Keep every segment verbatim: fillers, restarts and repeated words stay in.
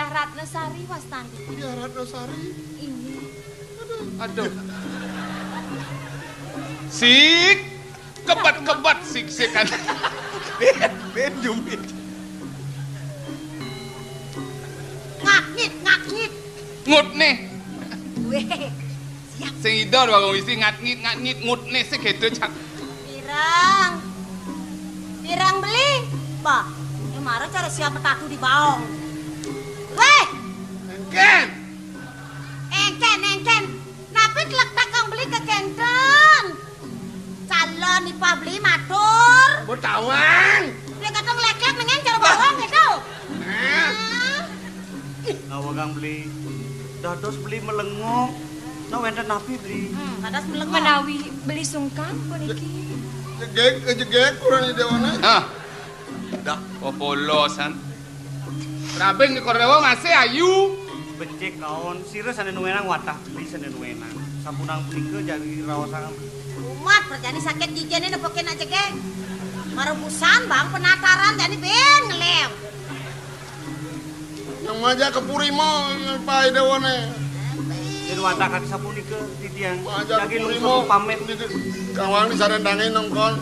Ratnasari wastanipun. Diah Ratnasari. Inggih. Aduh. Sik, kebet-kebet sik-sik kan. Ben, ben jumit. Ngakngit, ngakngit. Ngutne. Weh, siap. Sing ida warung isi ngatngit, ngatngit, ngutne sik gedo cak. Pirang. Pirang beli? Bah, ya mara cara siap petatu di baong. Weh, engken. Engken, engken. Napi tletak kang beli kekenten? Calon ipah beli matur. Mbok tawang. Dia kadang lek-lek nengen cara bawang gitu. Nah. Nah. Nawa kang beli. Dados beli melengok. Nah, wenten napi beli? Hmm, dados melengok. Menawi beli sungkan puniki. Jegeg, jegeg kurang di dewana. Ah. Dah, popolosan. Rabing di Korewa masih ayu. Becik kaon, sira sane nuwenang watah beli sane nuwenang. Sapunang punika jagi raosangan. Umat perjani sakit gigine nepukin aja, geng. Marebusan, Bang, penataran jani ben ngelem. Yang maja ke puri mo, yang pae dewane. Yen watah kaki sapunika, titiang. Maja ke jagi puri lungsur mo. Pamit. Kawang disarendangin nongkon.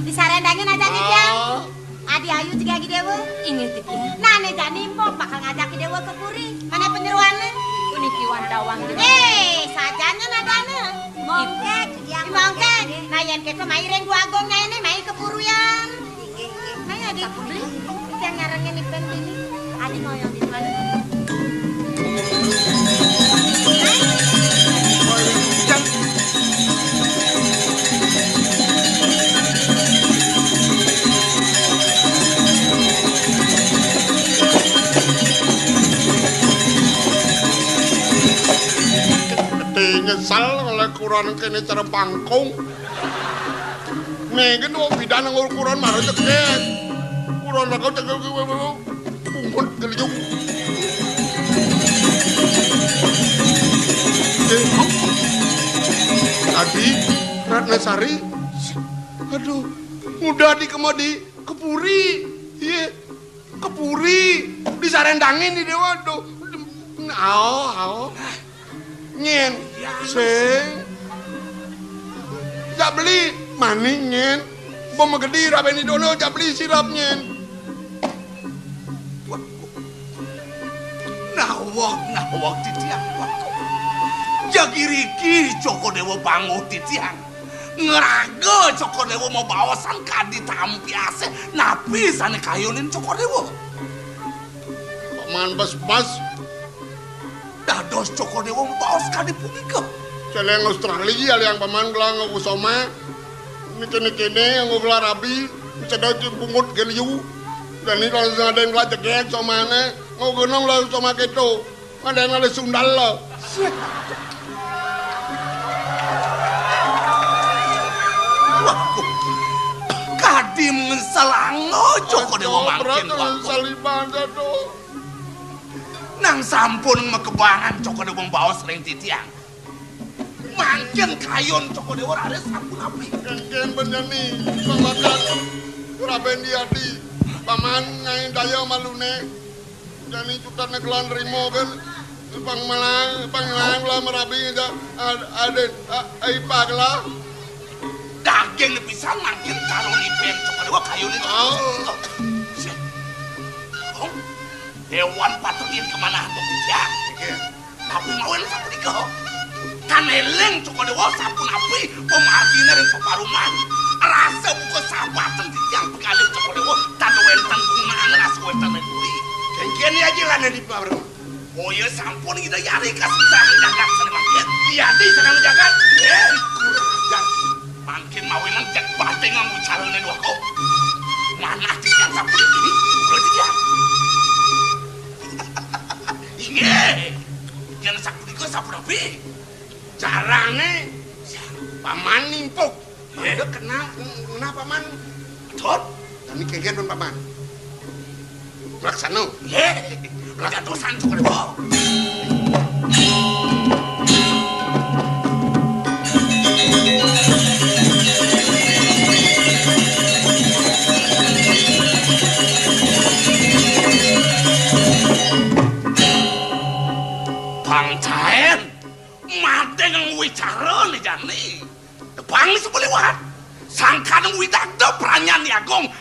Disarendangin aja, titiang. Ah. Adi ayu jegagi dewa. Inggih, titiang. Nah, ne jani mpok bakal ngajak dewa ke puri. Mana penyeruannya? Puniki wantawang. Eh, sajanya nadane. Mongkek, titiang. Mongkek. Nah, yen keto mai ring Dwagung nyaene, mai ke purian. Mai, Adi. Titiang nyarengin ipen dini. Adi ngoyong di mana? Ati nyesel oleh kuran kene cara pangkung. Mengken wong bidan nang kuran mara ceget. Kuran aku ceget kuwi, kuwi, kuwi. Pungut keliung. Eh, Adi, Ratnasari. Aduh, muda di kemadi kepuri. Iya, kepuri. Disarendangin di dewa, aduh. Ao, ao. Nyen. Sing. Jak beli maning, nyen. Apa megedi rabe ni dono, jak beli sirap, nyen. Nawak, nawak, titiang. Jagi riki Cokor Dewa banguh titiang. Ngraga Cokor Dewa mabaosan kadi tampi asih napi sane kayunin Cokor Dewa. Paman bas-bas. Dados Cokor Dewa mabaos kadi punika. Celeng Australia liang paman gelah nganggo soma. Niki-nikine nganggo gelah rabi, cedhak pungut geliu. Dani langsung ada yang gelah jegeg somane, nganggo genong lah soma keto. Ada yang ada sundal lah. Waduh. Kadi ngeselanga Cokor Dewa mangkin, waduh. Saliban, aduh. Nang sampun makebangan Cokor Dewa mabaos ring titiang. Mangkin kayun Cokor Dewa raris sampun api. Kengken benjani, Bang Bakar. Raben Diadi. Paman Nyai Daya malune. Jani cutet negelan rimo kan. Pang melang, pang melang lah merabi aja. Ad-, aden, a-, ai pagla. Daging pisan mangkin karo lipen Cokor Dewa kayun itu. Oh. Siap. Oh. Dewan patut yen kemana tuh ya? Tapi mau eling sapunika. Kan eling Cokor Dewa sampun api pemargine ring peparuman. Rasa buka sahabat titiang penggalih Cokor Dewa tan wenten gunane rasa wenten ring puri. Kengken ya aja lah di paruman. Oh ya sampun kita yari kasih jagat sane mangkin. Yadi senang jagat. Eh, kurang ajar. Mangkin mawinan cek bating nganggo carane dua kok. Manah titiang sapunika. Udah titiang. Inggih. Yen sapunika sapunapi? Carane paman nimpuk. Nggih. Mangga kena, kena paman. Betul. Kami kengken pun paman. Laksana. Nggih. Laksana.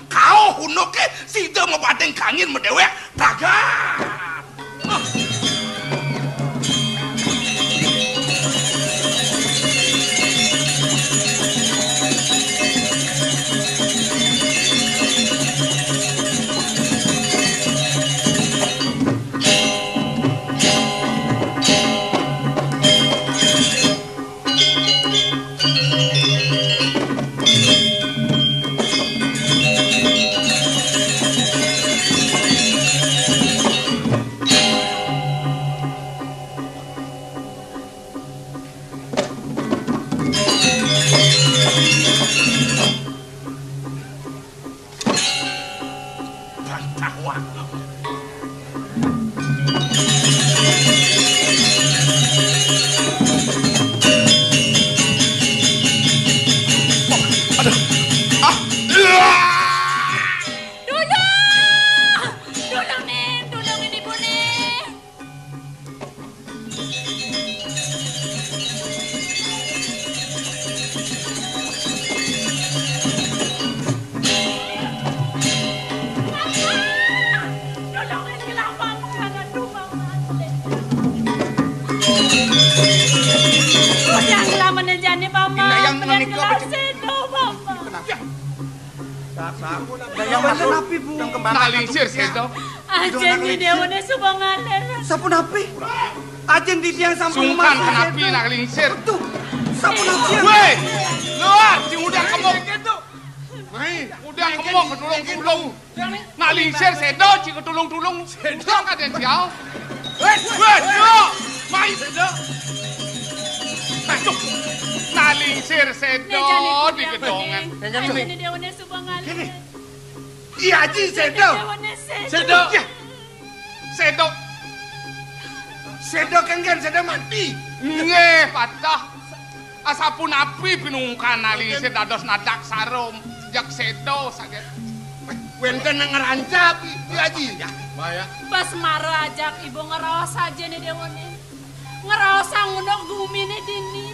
Kauh unduké, sida mabading kangin madéwék, tagar. Bantah wak. Aduh. Ah. Tulung! Tulung, Ning! Tulungin ibu, Ning! Yang lama jani, Paman. Yang menikah. Paman. Daya matur. Napi, Bu? Nak lingsir séda. Ajeng Déwané suba ngalih. Sapunapi? Ajeng titiang sampun sungkan, napi nak lingsir? Betul. Sapunapi? Wéh, luar, sing udah kemuk. Mai, udah kemuk, tulung-tulung. Nak lingsir séda, cik tulung-tulung. Séda kadén siau. Wéh, wéh, yo. Mai séda. Aduh. Nak lingsir séda di gedongan. Ajeng Déwané suba ngalih. Kini. Iya, Ji, séda. Séda. Iya. Séda. Séda kéngkén, séda mati. Nggih, patah. Asapunapi pinungkan ali séda dados nadak sarum, jak séda sagét. Wénten ngrancap, Iya, Ji. Bas mara ajak ibu ngraos ajéné Déwané. Ngraosang unduk guminé dini.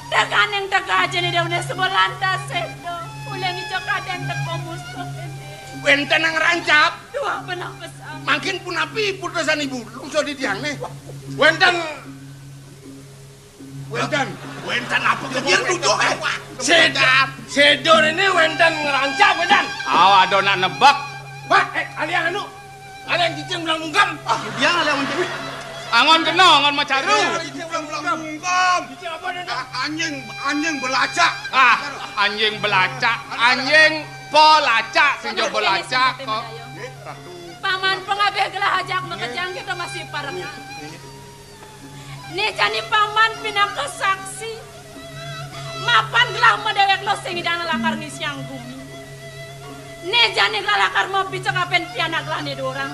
Teganing teka ajéné Déwané suba lantas séda. Uling ijo kadén teka musuh kéné. Wénten ngrancap. Duh, benah pesan. Mangkin punapi putusan ibu? Lungsur titiang né. Wénten. Wénten. Wénten apa? Kejir tujuh, eh. Séda. Séda ini wénten ngrancap, wénten. Aw, ada nak nebak. Wah, eh, kalian anu. Ada yang cicing belang bungkam. Ah, dia ada yang mencari. Angon kena, angon macaru. Ada yang cicing belang bungkam. Cicing apa dia, Dok? A-, anjing, anjing belacak. Ah, anjing belacak, anjing pelacak, sing jo belacak kok. Paman pangabih gelah ajak makejang kita masih parek. Né jani paman pinaka saksi. Mapan gelah madéwék lo sing idang lakar ngisiang gumi. Né jani gelah lakar mapicek apén pianak gelah né dorang.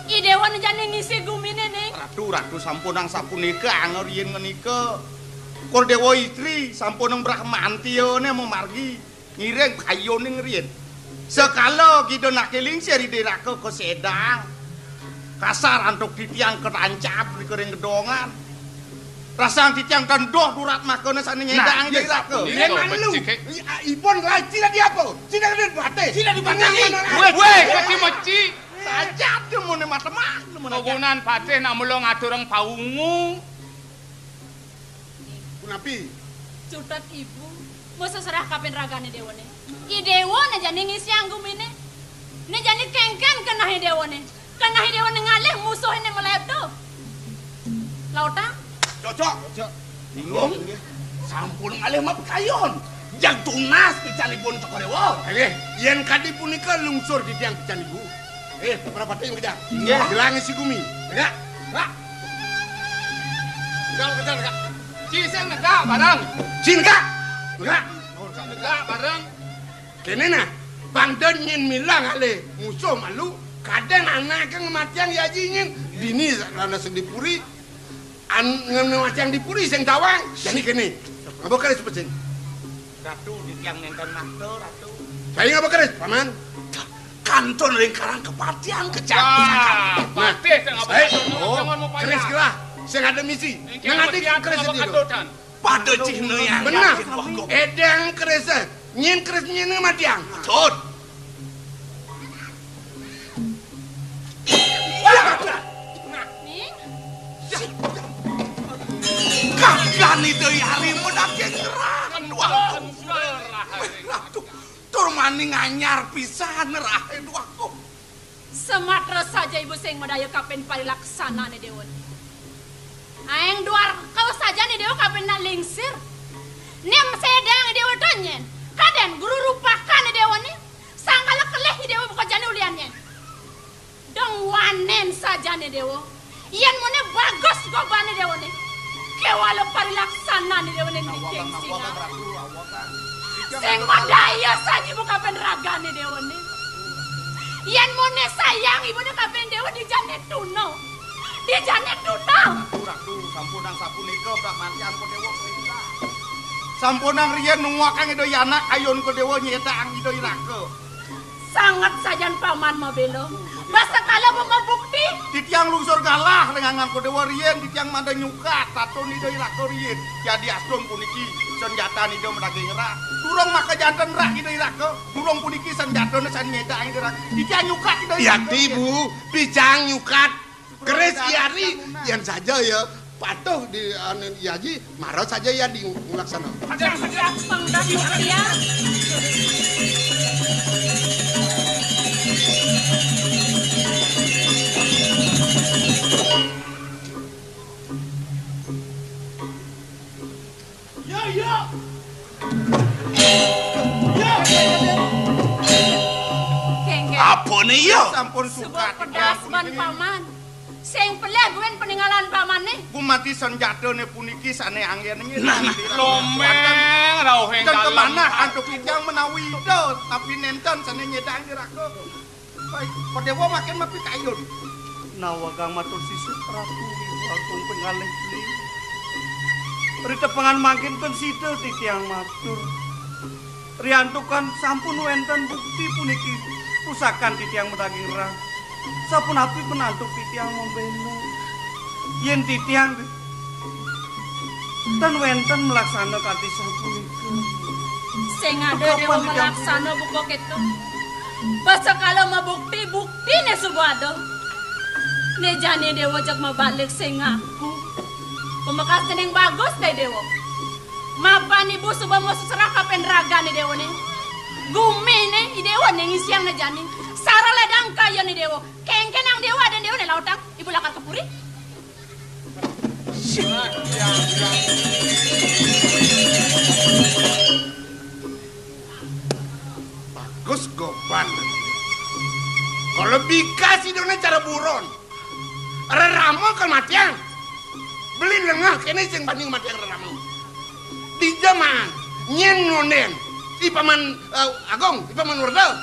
I Déwa né jani ngisi guminé, Ning. Ratu, ratu, sampunang sapunika, angger yén ngenika. Kor Déwa Istri, sampunang Brahmantiané mamargi. Ngiring kayuning riin. Sekala kida nak lingsir Ida Raka kasédang. Kasar antuk titiang katancap nika ring gedongan. Rasang titiang tendoh durat makana sané nyédang Ida Raka. Nah, yén malu. Ipun lain sida diapa? Sida gedé baté. Sida dibaté. Wéh, wéh, kaki meci. Sajat demen matemak, demen aja. Pagunan patih nak mula ngaturang paungu. Punapi? Cutet ibu, masa serah kapin ragané déwané. I déwa né jani ngisiang guminé. Né jani kéngkén keneh i déwané. Keneh i déwané ngalih musuh né malepto. Lautang? Cocok. Cocok. Bingung. Sampun ngalih mapikayon. Jag tunas pican ibun teka déwa. Nggih, yén kadi punika lungsur titiang pican ibu. Eh, prapati makejang. Nggih. Gelang isi gumi. Negak. Negak. Negak, negak, negak. Ci sing negak bareng. Ci negak. Negak. Negak bareng. Kéné nah, pang da nyén milang alih musuh malu, kadén anaké ngamatiang ya aji nyén. Dini rana sing di puri, an-, ngamatiang di puri sing tawang. Jani kéné. Ngaba keris pecing? Ratu, titiang nénten makta, Ratu. Saya ngaba keris, Paman? Kantun ring karang kapatihan kejam. Ah, nah, patih sing ngaba, eh, kantun, oh, jangan mau keris payah. Gelah, sing ada misi. Nang ati keris ngaba itu. Kantun. Pada cihna yang benar. Yakin, wah, kok. Édang keris, nyén keris nyén matiang. Tut. Ning anyar pisan rahe duaku. Sematra saja ibu sing madaya kapin parilaksanané déwané. Aéng duarka sajané déwa kapin nak lingsir. Nim sédang déwa to nyén. Kadén guru rupakané déwané. Sangkala kelih déwa buka jani ulian nyén. Dong wanén sajané déwa. Yén muné bagus gobané déwané. Kéwala parilaksanané déwané niki sing singa. Sing madaya saja ibu kapin ragané déwané. Yén muné sayang ibuné kapin déwa dijané tuna. Dijané tuna. Ratu, ratu, sampunang sapunika pramatian Déwa perintah. Sampunang riyen nuwakang Ida Yanak ayun Déwa nyedang Ida Iraka. Sanget sajan paman mabéla. Basa kala mabukti. Titiang lungsur galah lengangan Déwa riyen, titiang mangda nyukat tatun Ida Iraka riyen. Yadi astung puniki senjatan Ida madaging rah. Durung makajanten rah Ida Iraka. Durung puniki senjatane sane nyedang Ida Iraka. Titiang nyukat Ida Iraka. Yakti, Bu, picang nyukat. Keris I Ari, yen saja ya patuh di, anu, I Aji, mara saja ya di nglaksana. Pangdam setia. Ya, ya. Ya, ya, ya. Kengken. Apane ya? Sampun suka pedas ban paman. Sing pelih buin peninggalan pamane. Gumati senjatane puniki sane anggen nggih. Nah, nah. Lomeng rauhing dan dalem. Kemanah antuk titiang menawi ida, tapi nenten sane nyedang diraka. Baik, Padewa makin mapikayun. Nawagang matur sisip Ratu Agung Penggalih Beli. Ritepengan mangkin ten sida titiang matur. Riantukan sampun wenten bukti puniki pusakan titiang madaging rah. Sapunapi penantuk titiang membela. Yen titiang ten wenten melaksana kanthi sapunika. Sing ada dewa melaksana buka keto. Pasekala mabukti, buktine suba ada. Ne jane dewa jeg mabalik sing ngaku. Pamekas dening bagus dai dewa. Mapan ibu suba mau seserah kapen ragane dewa ne. Gumine i dewa ne ngisiang ne jani. Sara ledang kaya ne dewa. Kengkenang dewa dan dewa ne lautang. Ibu lakar ke puri. Bagus goban. Kalau bikas idone cara buron. Rerama kematian. Beli lengah kene sing banding matian rerama. Dija maan nyen ngonden. I Paman, eh, Agung, i Paman Werda.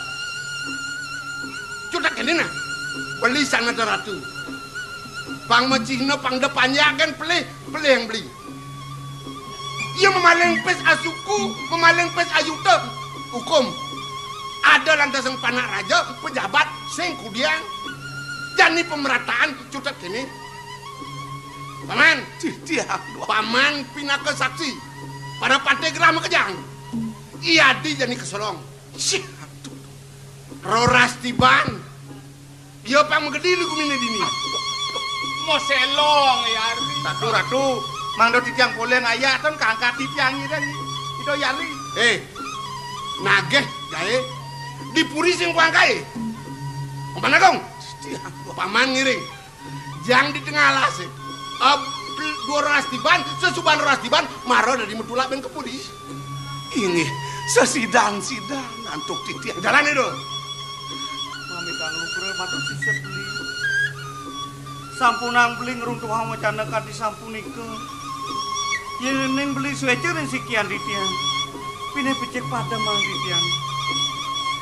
Cutek kene nah. Beli sana ratu. Pang macihna, pang da panjaken pelih, pelih yang beli. Iya mamaling pis asuku, mamaling pis ayuta. Hukum. Ada lantasang panak raja, pejabat, sing kudiang. Jani pemerataan cutet kene. Paman. Cih, cih, aduh. Paman pinaka saksi. Para pate gerah makejang. Iya di jani kesolong. Cih, aduh. Roras tiban. Iya pang magedi lu gumine dini. Moselong ya Ari. Ratu, ratu, mangda titiang poleh ngayak ten kangkat titiang ida. Ida Yali. Eh. Nageh gae. Di puri sing kuang kae. Paman Agung. Paman ngiring. Jang di tengah alas e. Ab, dua roras tiban, sesuban roras tiban, mara dadi metulak ben kepudi. Inggih, sesidan-sidan antuk titiang. Jalan itu. Mamitang lugra matur sisip beli. Sampunang beli ngruntuhang wacana kanthi sampunika. Yening beli sueca ring sikian titiang. Pinih becik pademang titiang.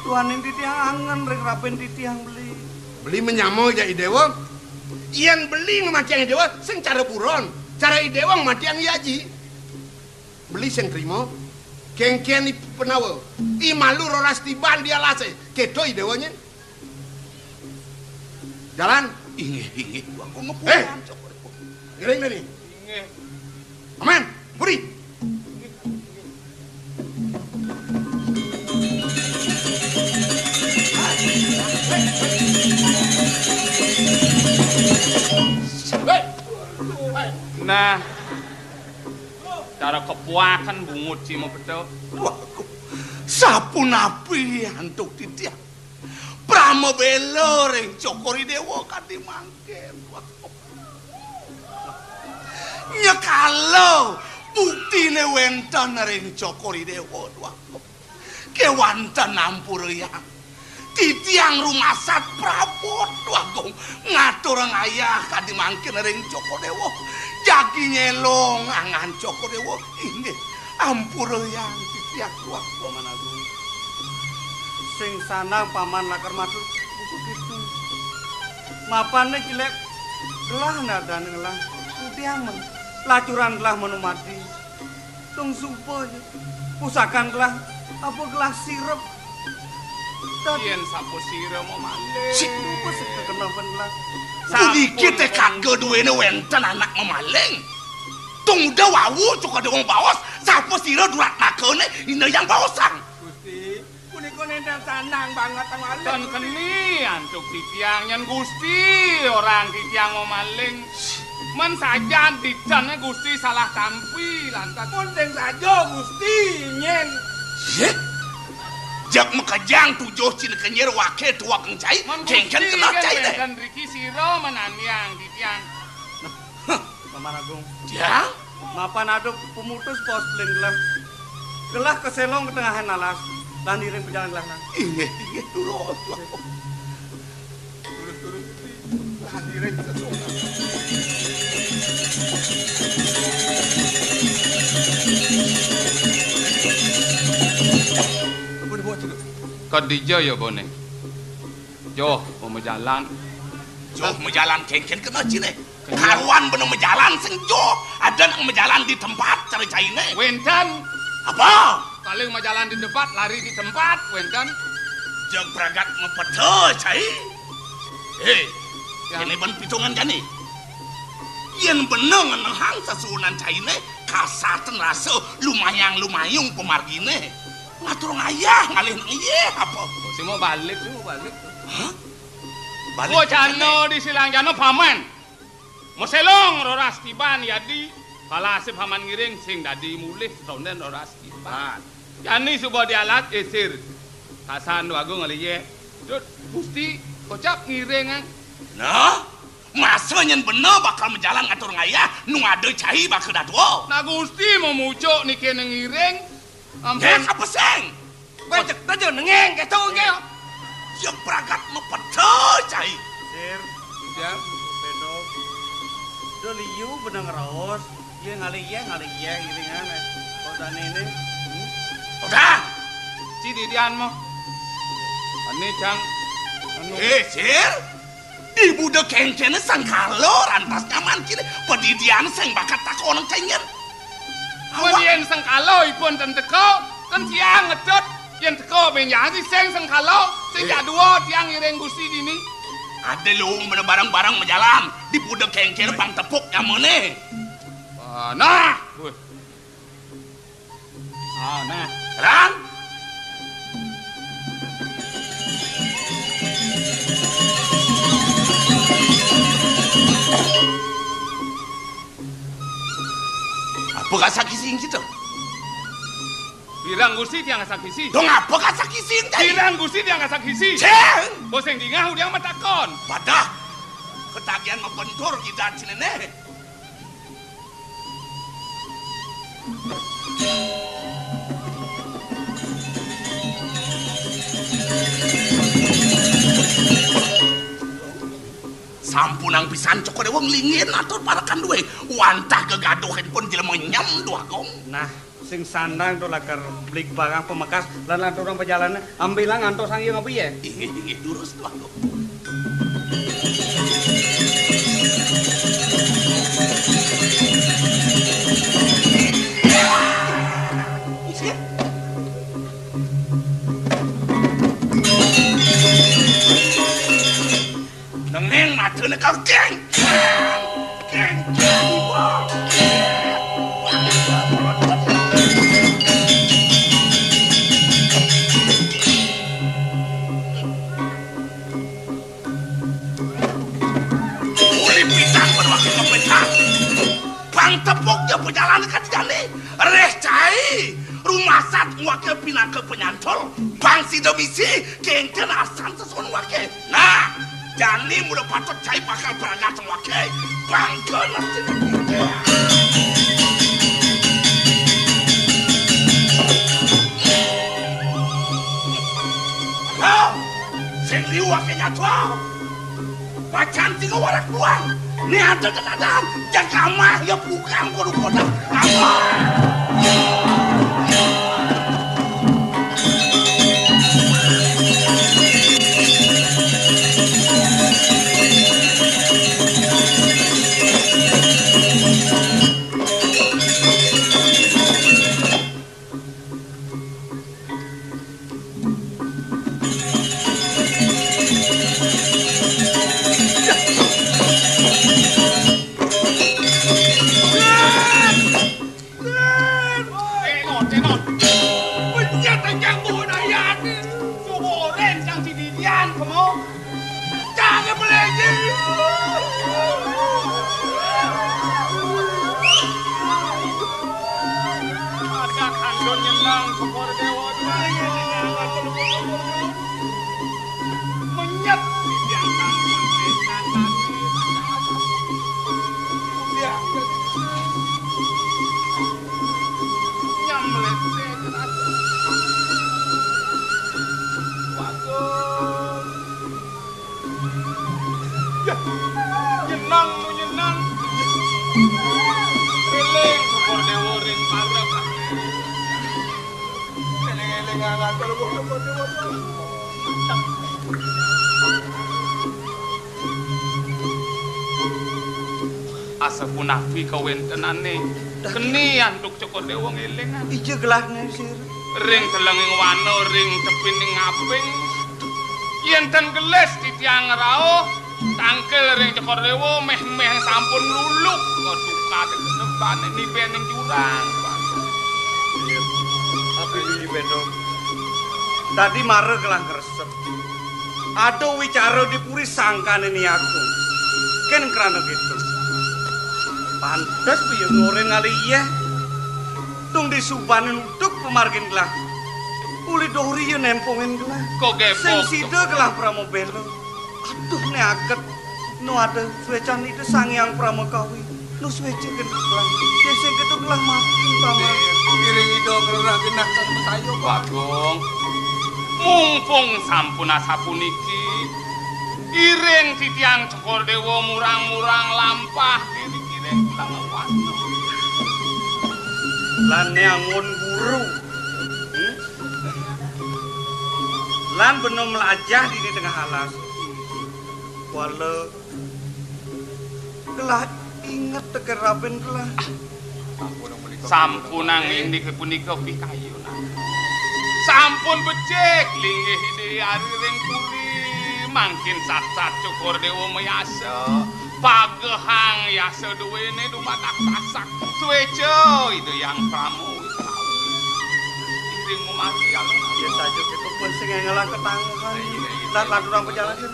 Duaning titiang angen ring raben titiang beli. Beli menyama ja i dewa. Yen beli ngamatiang i dewa, sing cara buron. Cara i dewa ngamatiang i aji. Beli sing trima. Kengken i penawa. I malu roras tiban di alase. Keto i dewa nyen. Jalan. Inggih, inggih. Aku ngepuan. Eh. Ngiring dene. Inggih. Aman, puri. Nah, cara kepuakan bungut si mau betul. Waduh, Tapunapi antuk titiang. Pramabéla ring Cokor I Déwa kadi mangkin. Nyekala buktiné wénten ring Cokor I Déwa, Dwagung. Kéwanten ampurayang. Titiang rumasat prabot, Dwagung, ngaturang ayah kadi mangkin ring Cokor Déwa. Jagi nyélong angan Cokor Déwa. Inggih, ampurayang titiang, Dwagung. Paman Agung. Sing sandang Paman lakar matur buka kéto. Mapané jelék gelah nadané ngelah. Udiang men. Lacuran gelah manumadi. Tung suba ja. Pusakan gelah, apa gelah sirep. Dadi yén sapa sira mamaling? Sik. Apa sing kakena ban gelah? Puniki tekadé duéné wénten anak mamaling. Tung udah wau cukup ada wong baos, sapa sira durat nakané, ina yang baosang. Gusti, punika nénten sandang banget mamaling. Tan keni antuk titiang, yén Gusti orang titiang mamaling. Men sajan ditené Gusti salah tampi lantas. Pun sing saja Gusti nyén. Yé? Jak makejang tujuh cina kenyir waké tuak cai, men kéngkén Gusti kena cai deh. Nénten riki sira menaniang titiang. Hah, Paman Agung. Tiang? Mapan ada pemutus pos pelin gelah. Gelah keselong ke tengahan alas. Lan iring pejalan gelah nang. Inggih, inggih, durus, Dwagung. Durus, durus, Gusti. Lan iring sesuai. Apa dibawa cedek? Kadija ya, Boné? Joh, pamajalan. Joh, majalan kéngkén kena ciné. Karuan bener majalan sing joh, ada nak majalan di tempat cara cainé. Wénten. Apa? Paling majalan di tempat, lari di tempat, wénten. Jeg pragat mapeta cai. Hé, ya. Ini ban pitungan jani. Yén bener ngenehang sesuunan cainé, kasaten rasa lumayang-lumayung pamarginé. Ngatur ngayah ngalih nang iya apa? Oh, sing mau balik, sing mau balik. Hah? Balik. Wacana di silang jana paman. Maselong roras tiban yadi, palase paman ngiring sing dadi mulih tondén roras tiban. Jani suba dialat isir. Kasan Dwagung ngalih yé. Dut, Gusti, kocap ngiring, ah. Nah, masa nyén bener bakal majalan ngatur ngayah, nu ada cai bakal dadua. Nah, Gusti mau mucuk niki ngiring. Ampun. Ngéng apa sing? Wéh, cek aja nengéng kéto nggih. Yang pragat mapeta cai. Sir, Ujang, Pedog. Do liu benang raos. Iya ngalih iya, ngalih iya iringan. Kok dane ini? Udah. Ci didian mo. Ane cang anu. Eh, Sir. Di buda kéngkéné sengkala rantas nyaman kini padidian sing bakat takonang cengin. Mun yén sengkala ipun ten teka, kan tiang ngedot yén teka ménjang sing sengkala, sing jak dua tiang ngiring Gusti dini. Ada luung bener bareng-bareng majalan di buda kéngkéné pang tepuk nyamané. Ah, nah. Wih. Ah, nah. Terang. Apa kasak kising kita? Bilang Gusti tiang kasak kising. Dong apa kasak kising tadi? Bilang Gusti tiang kasak kising. Ceng! Boseng dingah udah matakon. Padah. Ketagihan membentur kita sini nih. Sampunang pisan Cokor Déwa nglingin atur parekan dué. Wantah gegaduhin pun jelema nyem dua gong. Nah, sing sandang to lakar beli barang pamekas lan lanturang pajalané. Ambilang antos sang iya ngapa ya? Inggih, inggih, durus, Tuan. Nengeng matane kau, geng. Geng, geng, geng. Uli pitang berwakil kepitang. Bang tepuk dia berjalan ke jani. Reh cai. Tumasat ngoake pinaka panyantol, bang sida misi, kenten asan sesuun ngoake. Nah, jani mula patut cai bakal berangkat ngoake, bangka nasib ngoake. Aduh, sing liu ngoake nyatua. Pacan tiga warak buang. Ni ada ketadan. Yang kamah ya bukan kono-kono. Apa? Tenot, tenot. Penyet engkang buhun ayane. Subuh oren sang sididian, kemo. Jangan belenggu. Ada kandon nyenang, Cokor Dewa. Menyet. Dia. Nyamlet. Waduh. Ya, nyenang, nyenang. Eling, Cokor Dewa ring parep. Eling-eling angan, Cokor Dewa. Asapunapi kawentenane? Keni antuk Cokor Dewa ngelingan. Ija gelahne sira. Ring telenging wana, ring tepining ngaping. Yen ten gelis titiang ngrauh, tangkil ring Cokor Dewa meh-meh sampun luluk ka tukad nebane nibening jurang. Tapi Dwi Bendong, tadi mara gelah ngresep. Ada wicara di puri sangkane ni aku. Ken krana gitu. Pantes piye ngoren ngalih iya. Tung disubanin uduk pemargin gelah. Uli dori ya nempungin gelah. Kok gepok? Sing sida gelah pramobela. Aduh, ne aget. No ada suecan itu Sang Hyang Pramakawi. Nus wece genah gelah. Yén sing kéto gelah mati, Paman. Iring Ida ngrereh genah kang masayup. Bagong, mumpung sampun asapuniki, iring titiang Cokor Déwa murang-murang lampah kiri-kiring gelah wana. Lan néangun guru. Hmm? Lan bena mlajah dini tengah alas. Kuala Gelah inget tekén rabiné gelah. Sampunang indik punika pikayunan. Sampun becik linggih Ida Hyang ring puri, mangkin saksat Cokor Déwa mayasa, pagehang yasa duéné dumadak tasak. Suéca Ida Hyang Pramu. Iring mumanggi alon. Ya saja kita pun sing ngelah ketangguhan. Iya, iya. Lan lanturang perjalanan.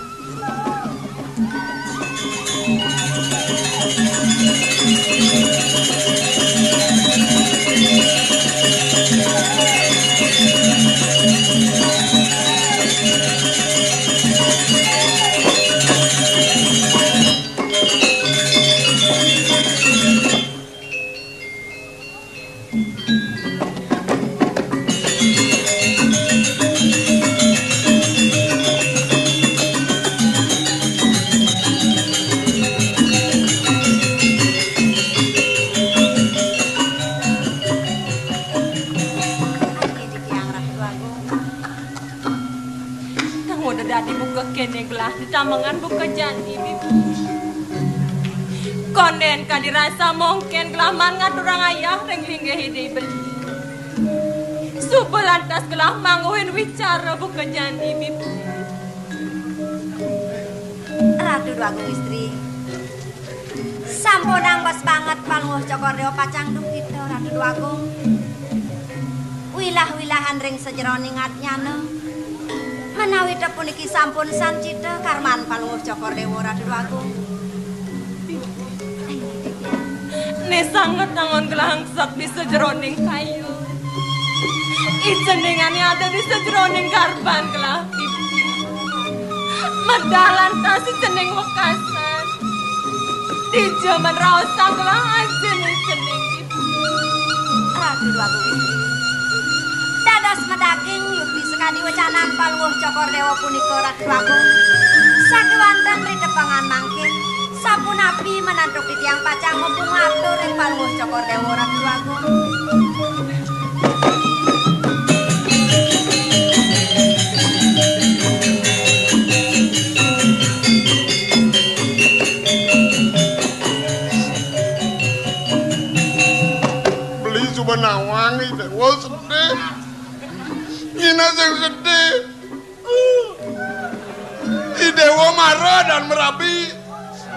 Kang udah dadi buka kéné gelah, ditamengan buka jani, Bibi. Kondén kadi rasa mongkén gelah maan ngaturang ayah ring linggih Ida beli. Suba lantas gelah mangguhin wicara buka jani, Bibi. Ratu Déwa Agung Istri. Sampunang bes banget Palungguh Cokor Déwa pacang duhita, Ratu Déwa Agung. Wilah-wilahan ring sajeroning adnyana. Menawi puniki sampun sancita karman Palungguh Cokor Déwa, Ratu Déwa Agung. Né sanget angon gelah angsek di sajeroning kayu. Ijeningane ada di sajeroning garban kelah pipi. Medal lantas ijening wekasan. Dija men raosang kelah ajin ijening pipi. Ratu Dwagung Istri. Dados medaging yupi sakadi wecanan Palungguh Cokor Dewa punika, Ratu Dwagung. Sakewanten ritepangan mangkin, sapunapi manantuk titiang pacang mumpung atur ring Palungguh Cokor Dewa, Ratu Dwagung. Beli suba nawang, Ida Wau sedih. Nyina sing sedih. Ida Wau mara dan merabi.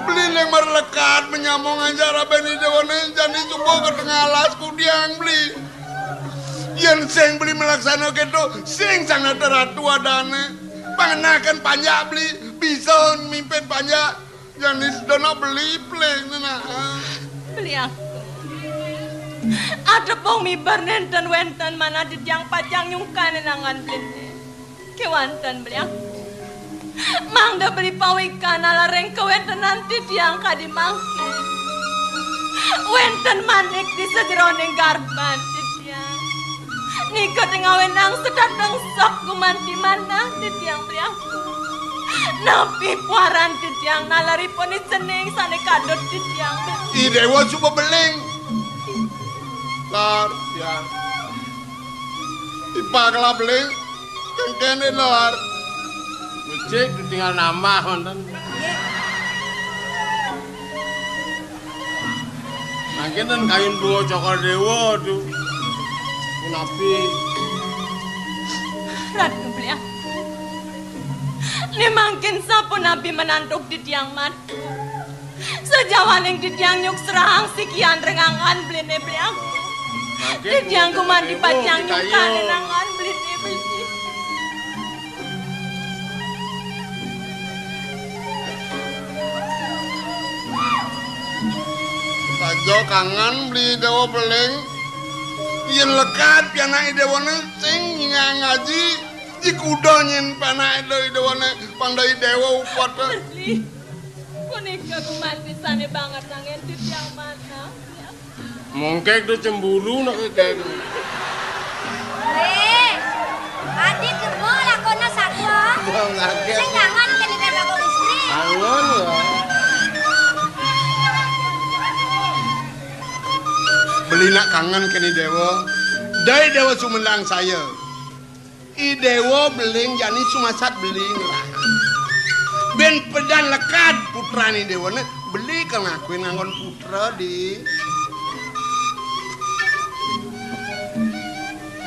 Beli ning merlekat menyambung anjar aben Ida Wau ning jani suba ka tengah alas kudiang beli. Yen sing beli melaksana keto, sing sang nata ratu adane. Pangenaken panjak beli, bisa mimpin panjak. Jani sedana beli pleng nena. Beli aku. Adepung miber nenten wenten manah titiang pacang nyungkanin angan beli. Kewanten beli aku. Mangda beli pawikan ala ring kawentenan titiang kadi mangkin. Wenten manik di sajeroning garban titiang. Nika tengawinang sedhateng sok gumanti manah titiang beli aku. Napi puaran titiang nalaripun ijening sane kadut titiang beli. I Dewa suba beling. Lar, ya. Ipak lah beling. Kengkene lar. Becik tinggal nambah wonten. Mangkin ten kayun bunga Cokor Dewa tu. Punapi? Ratu beli aku. Ni mangkin sapunapi manantuk titiang matu. Sajawaning titiang nyuksrahang sikian ring angan beline beli aku. Mangkin titiang kuman dipacang nyukanin angan beline beli. Saja kangen beli Dewa beling. Yen lekad pianak Dewane sing nyingang ngaji, jikuda nyen panak Dewane pang dai Dewa upata. Beli. Punika gumanti sane banget angin titiang manah. Mungkek tu cemburu nak kek. Weh, adi kebo lakona satwa. Wah, ngaget. Sing kangen kene Dai Bagong Istri. Kangen ya. Beli nak kangen kene Dewa. Dai Dewa sumendang saya. I Dewa beling jani sumasat beling lah. Ben pedan lekad putrane Dewane beli kal ngakuin nganggon putra, di.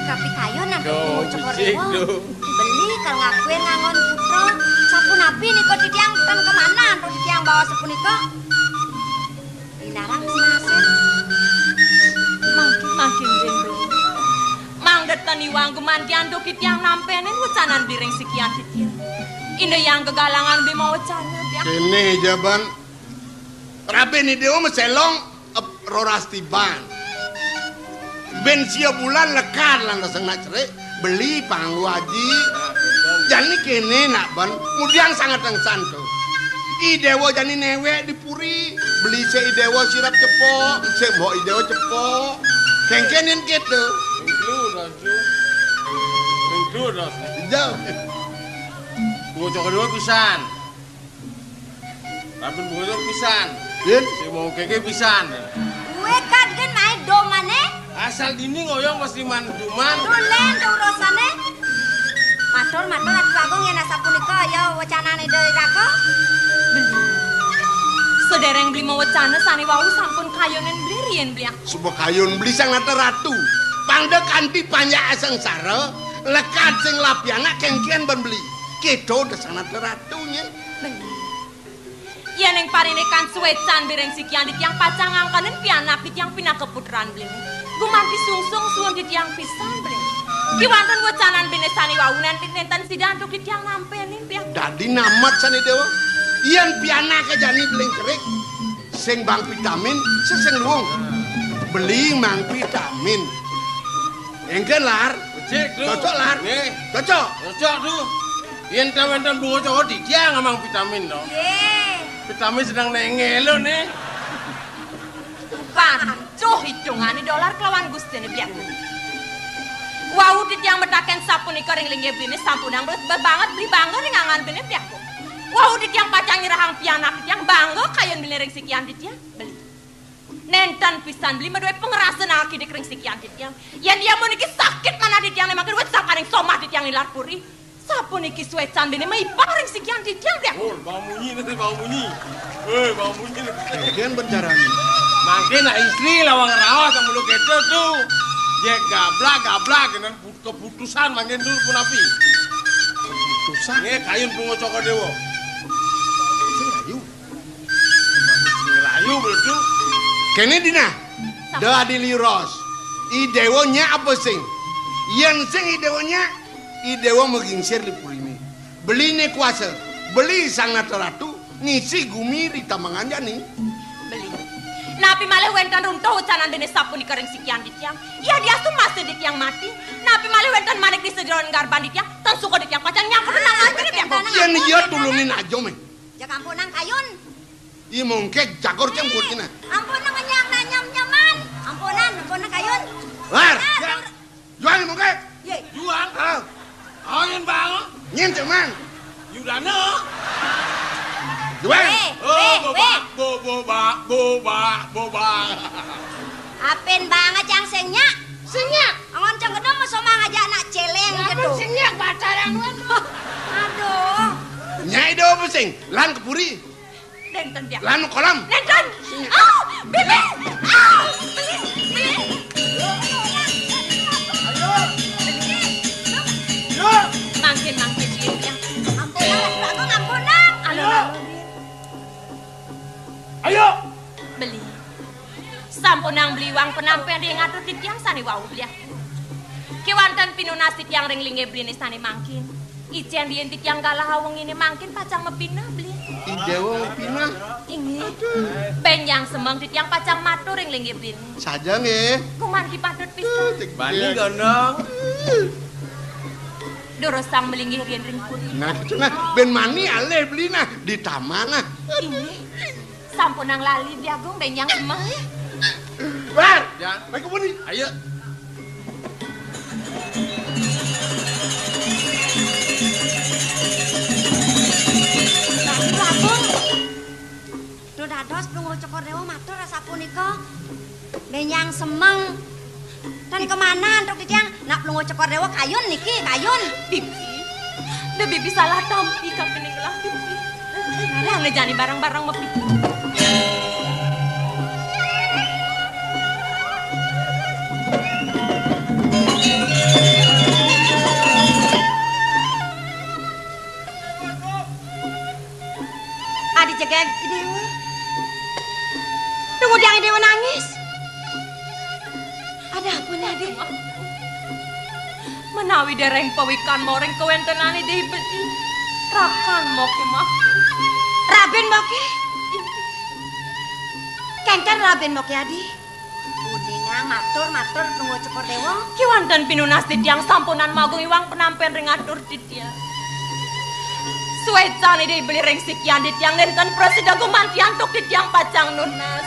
Kapitayon nang Duh, Cokor becik, Dewa. Duh. Beli kal ngakuin nganggon putra. Sapunapi nika titiang ten kemana antuk titiang bawa sapunika? Dinarang sinasen. Mangkin, mangkin ring beli. Mangda ten iwang gumanti antuk titiang nampenin wecanan beli ring sikian titiang. Inda yang gegalangan beli mawecana, Biang. Kene jaban. Rabin Dewa meselong, ep, roras tiban. Ben sia bulan lekad lan raseng nak cerik, beli panganggo aji. Jani kene nak ban, ngudiang sanget engsan to. I Dewa jani newek di puri, beli sik I Dewa sirep cepok, sik mbok I Dewa cepok. Kengken yen keto. Ring kludas, Ju. Ring kludas. Jauh. Bocah kedua pisan. Rampun bungsu pisan. Yen? Sing mongkeke pisan. Kowe kadgen main domane? Asal dini ngoyong mesti manduman. Dolen to urusane. Matur, matur, Ratu Agung, yen asapunika ya wecanane Ida Raka. Beli. Sedereng beli mawecana sane wau sampun kayunin beli riyen, Bli. Suba kayun beli Sang Nata Ratu. Pangda kanthi panjak sengsara, lekad sing lapianak kengken ban beli. Keto de Sang Nata Ratu nyen. Beli. Yen ing parinikan suwecan biring sikian titiang pacang ngangkanin pianak titiang pinaka putran beli. Gumanti sungsung suwun titiang pisan beli. Kiwanten wecanan beli sane wau nenten sida antuk titiang nampenin pian. Dadi namet sane dewa. Yen pianake jani beling kerik, sing bang vitamin, sesing luung. Beli mang vitamin. Engken lar. Cocok, Lar. Nggih. Cocok. Cocok, Du. Yen ta wenten bunga Cokor titiang amang vitamin to. Nggih. Vitamin sedang nengelo nih. Pancuh idungane dolar kelawan gustine piyaku. Wau titiang metaken sapunika ring linggih bine sampunang bebanget beli bangga ring angan bine piyaku. Wau titiang pacang nyerahang pianak titiang bangga kayun bine ring sikian titiang. Beli. Nenten pisan beli maduwe pangrasa nakidik ring sikian titiang. Yen dia muniki sakit manah titiang ne makin wit sangkaning somah titiang nilar puri. Sapuniki suecan bine maipah ring sikian titiang piyaku. Oh, bau munyi nanti, bau munyi. Eh, bau munyi nanti. Demikian bencarane. Mangkin nak istri lawang raos yang mulu keto tu. Jek gablak, gablak, kenen keputusan mangkin dulu punapi. Keputusan? Nggih, kayun bunga Cokor Dewa. Sing ayu. Sing rayu, betul. Kene dina. Sapa? Da adi liros. I Dewa nyak apa sing? Yen sing I Dewa nyak, I Dewa magingsir li purine. Beline kuasa. Beli Sang Nata Ratu ngisi gumi ri tamangan jani. Beli. Napi malih wenten runtuh ucanan dene sapunika ring sikian titiang? Yadiastu masih titiang mati. Napi malih wenten manik di sejeroning garban titiang? Tan suka titiang pacang nyangkut nang mati titiang. Yen iya tulungin aja meh. Jak ampunang kayun. Iya mongkek jakor cem kucina. Ampunang nyam nanyam nyaman. Ampunan, ampunang kayun. Lar. Lar. Juang mongkek. Ye. Juang. Ah. Angin bang. Nyin cemang. Yudana. Juang. Eh, oh, eh, boba, eh. Bo, boba, boba, boba. Apen bang cang sing nyak? Sing nyak. Angon cang gedong masoma ngajak anak celeng gitu. Sing nyak bataran wan. Aduh. Nyai do apa sing? Lan kepuri. Nenten dia. Lanu kolam. Nenten. Ah, bibi. Ah, beli, beli. Mangkin, mangkin, Din, ya. Ampunang, Ratu Agung, ampunang. Alon, alon, Din. Ayo. Beli. Sampunang beli wang penampen ring atur titiang sane wau beli. Kewanten pinunas titiang ring linggih beline sane mangkin. Icen yen titiang galah awengine mangkin pacang mapinah, Beli. I Dewa mapinah? Inggih. Benjang semeng titiang pacang matur ring linggih Beli. Saja nggih. Kuman ki patut pisan. Bani gondong. Durus sang melinggih riyen ring puri. Nah, nah, ben mani alih Beli nah di taman nah. Inggih. Sampunang lali, Bli Agung, benjang semeng. Lar! Jan. Baik, kebun nih. Ayo. Bli Agung. Duh dados, Plunguh Cokor Dewa matur asapunika. Benjang semeng. Tan kemana antuk titiang? Nak Plunguh Cokor Dewa kayun niki, kayun. Bibi, da bibi salah tampi kapining gelah bibi. Lah ngejani barang-barang mepi. Adi jegeg Dewa. Tunggu diang Dewa nangis. Ada apa nih, Adi? Menawi dereng pawikan moring kawentenan Adi beli. Rakan moke mah. Raben moke? Kenten raben moke, Adi. Uningang matur, matur, Plunguh Cokor Dewa. Kiwanten pinunas titiang sampunang magung iwang penampen ring atur titiang. Suecan Adi beli ring sikian titiang nenten prasida gumanti antuk titiang pacang nunas.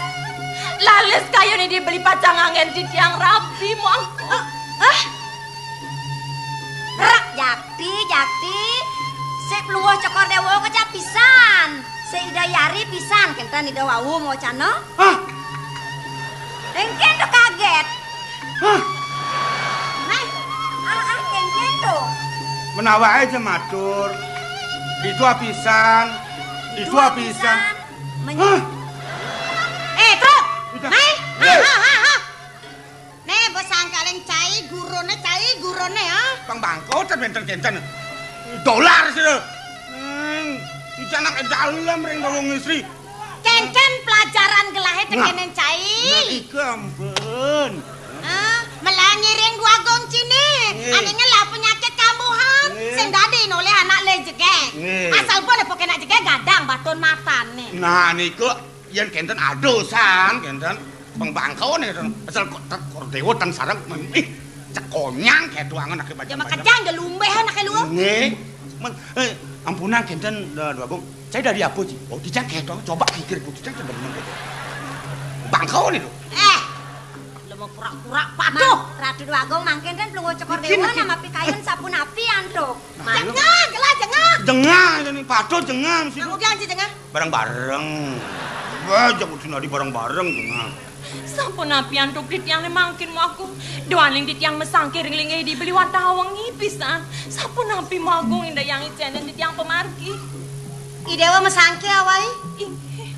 Lalis kayun Adi beli pacang anggen titiang rabi mongko. Ah, ah. Rak, Jakti, Jakti. Sik Plunguh Cokor Dewa kecap pisan. Sik Ida Yari pisan, kenten Ida wau mawacana. Hah? Engken to kaget. Hah? Nah, ah, ah, engken to. Menawa aja matur. Ditu apisan. Ditu apisan. Men- Hah? Eh, truk. Udah. Mai. Eh. Ha, ha, ha, ha. Nih, bos sangkaling cai gurune, cai gurune, ya. Pang bangko ten benten kenten. Dolar sih. Hmm, iki anak dalem ring wong istri. Kenten pelajaran gelahe tekenen cai. Nah, iki ampun. Ah, melangi ring dua gong cini. Nggih. Ane ngelah penyakit kambuhan. Nggih. Sing dadi nolih anak le jegeg. Nggih. Asal pun poke nak jegeg gadang batun matane. Nah, niku yen kenten adosan, kenten pembangkaune, asal kok ter-, kor dewa ten sareng, ih, Konyang kéto angen aké. Ya bajang-bajang. Makejang, ya lumbéh aké luwung. Nggih. Men, eh, ampunang kénten, eh, Déwa Agung. Saya dari apa, Ji? Oh, dijang kéto, coba pikir, Bu, dijang bener kéto. Bangkau nih, lho. Eh, lu mau pura-pura patuh. Mang, Ratu Déwa Agung mangkin kan pelungguh cokor déwa, nama pikayun sapunapi antuk. Nah, iya. Jengah, jelas jengah. Jengah, ini patuh jengah mesti. Kamu bilang sih jengah. Bareng-bareng. Wah, jangan sing dadi bareng-bareng, jengah. Sapunapi antuk titiang né mangkin, Déwa Agung. Duaning titiang masangké ring linggih Ida Beli Watara wengi pisan. Sapunapi, Déwa Agung, Ida Hyang icénin titiang pamargi. I Déwa masangké awai? Inggih.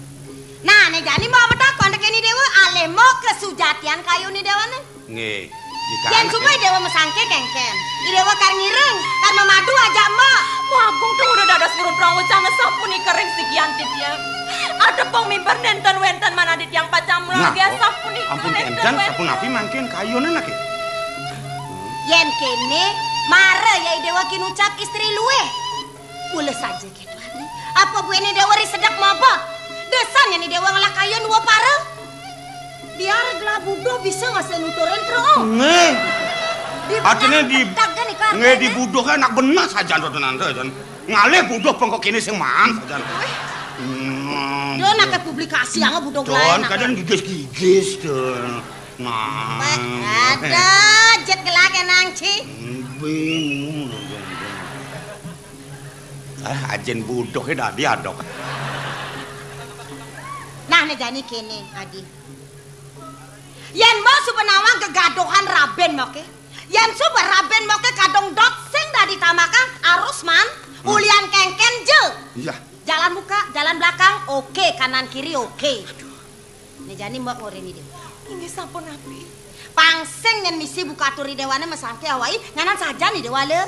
Nah, né jani mbok matakon tekén I Déwa, alih mbok kasujatian kayun I Déwané. Nggih. Yén suba I Déwa masangké kénkén. I Déwa kar ngiring, kar mamadu ajak mbok. Déwa Agung, tuh udah dados purun prawacana sapunika ring sikian titiang. Ada pemimpin nénten wénten manah titiang pacang. Nah, mulagi kok sapunika ampun nénten kénten, wénten. Sapunapi mangkin kayunan aké? Yén kéné, mara ya I Déwa kinucap istri luih. Mula saja kéto, Adi. Apa buéné Déwa ri sedek mobot? Desan yén I Déwa ngelah kayun dua para. Biar gelah buduh bisa ngasih nuturin terus. Nggih. Artinya di, nggih, di buduh anak bener saja, saudara, saudara. Ngalih buduh pengko kéné sing maan saja. Hmm. Dia nak publikasi yang buduh. Don, kadang gigis-gigis, Don. Nah. Ada jet gelah kéné, Ci. Bingung. Ah, ajin buduhé dadi adok. Nah, né jani kéné, Adi. Yén mbok suba nawang gegaduhan rabin mboké. Yén suba rabin mboké kadung dot sing dadi tamakang, arus man, ulian kénkén ja. Iya. Jalan muka, jalan belakang, oké, kanan kiri, oké. Né jani mbok ngorin I Déwa. Inggih sapunapi. Pang sing yén misi buka atur I Déwané masangké awai, nyanan sajan I Déwa lé.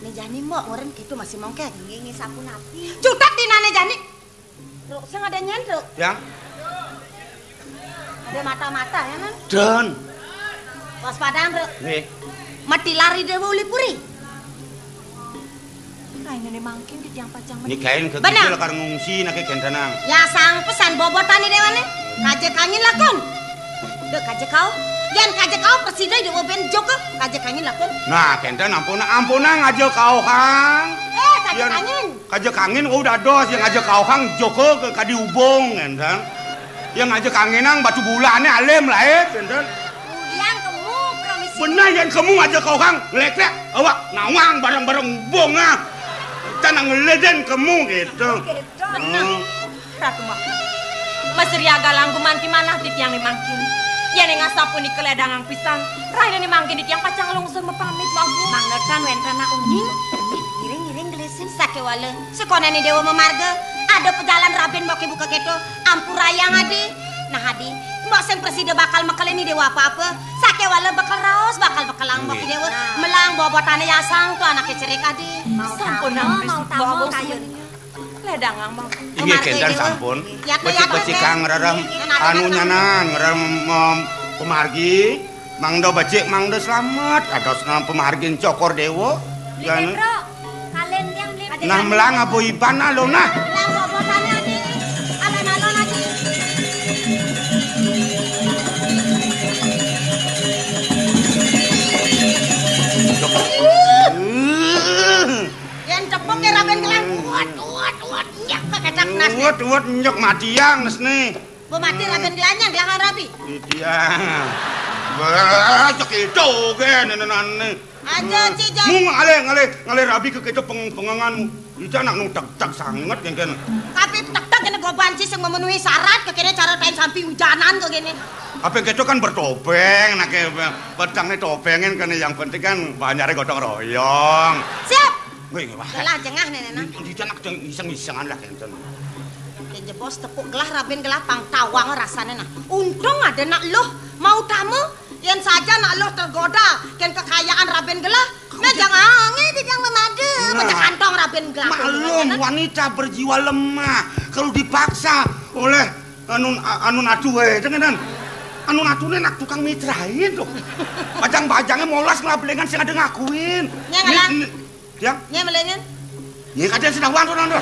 Né jani mbok ngorin kéto masih mongkét. Inggih, inggih sapunapi. Cutet dinané jani. Ruk, sing ada nyén, Ruk. Ya. Ada mata-mata ya, Nang? Don. Waspadaan, Ruk. Nggih. Mati lari Déwa uli puri. Rainé mangkin titiang pacang. Nikain ke bener. Kidul kar ngungsi naké kéntenang. Ya sang pesan bobotan I Déwané. Kaja kangin lakon. Dek kaja kau. Yén kaja kau presida Déwa ben joka. Kaja kangin lakon. Nah, kénten ampun, ampun ngaja kauhang. Eh, kaja kangin. Kaja kangin, oh, dados, yang ngaja kauhang joka ke kadi ubung, kénten. Yang ngaja kanginang batu bulané alim laé, kénten. Udian kemu, permisi. Bener, yén kemu ngaja kauhang, lék-lék, awak nawang bareng-bareng ubung, ah. Kita nang ngeledén kemu, gitu. Oke, Don. Hmm. Ratu Mak. Masria galang gumanti manah titiang né mangkin. Yén ing asapunika lédangang pisan, rainé mangkin titiang pacang lungsur mapamit, Mak. Mangda tan wénten anak uning, ngiring-ngiring gelisin. Sakéwala, sakonéné Déwa mamarga, ada pejalan rabin mboké buka kéto, ampurayang Adi. Nah, Adi, mbok sing presida bakal mekelin I Déwa apa-apa. Sakéwala bekel raos, bakal bekelang mboké Déwa. Nah. Melang bobotané yasang to anaké cerik, Adi. Sampun, mau tamu kayun. Lédangang, Bang. Inggih, kénten sampun. Becik-becik kang ngrerem anu nyanan, ngrerem, em, pamargi, mangda becik, mangda slamet. Kados, em, pamargin Cokor Déwa. Beli Petro, kalén tiang beli Petro. Nah, melang apa iban, nah, lo, nah. Melang apa sana, Adi? Alon-alon, Adi. Yén cepuk ya rabin gelang, uwet, uwet, uwet, nyek ke kecak nas. Uwet, uwet, nyek matiang nesné. Bo mati rabin gelangnya, gelangan rabi. Titiang. Bah, cek itu gé, nénénané. Aja, Ci, Jan. Mung ngalih, ngalih, ngalih rabi ke kita peng-, pengengan. Ica nak nu tek-tek sanget, kéngkén. Tapi tek-tek ini goban, Ci, sing memenuhi syarat, kekene cara tain sampi hujanan kok gini. Apa kita kan bertopeng, nah, kayak petangnya topengin kan, yang penting kan banyak gotong royong. Siap. Wih, wah. Lah, jengah nih, Nana. Di, di anak jeng-, iseng-isengan lah, kénten. Yén jebos tepuk gelah, rabin gelah, pang tawang rasane, nah. Untung ada nak luh, mau tamu, yén saja nak luh tergoda, kén kekayaan rabin gelah, nah, jangan angin, jangan memadu, nah, pecah kantong rabin gelah. Maklum, wanita berjiwa lemah, kalau dipaksa oleh anun, anun atu, eh, jangan, anun atu nih nak tukang mitrain tuh. Bajang-bajangnya molas ngelablengan sing ada ngakuin. Nya ngalah. Ni, ni, Tiang? Nya melengan. Nggih, kadén sinawang to, Nanda.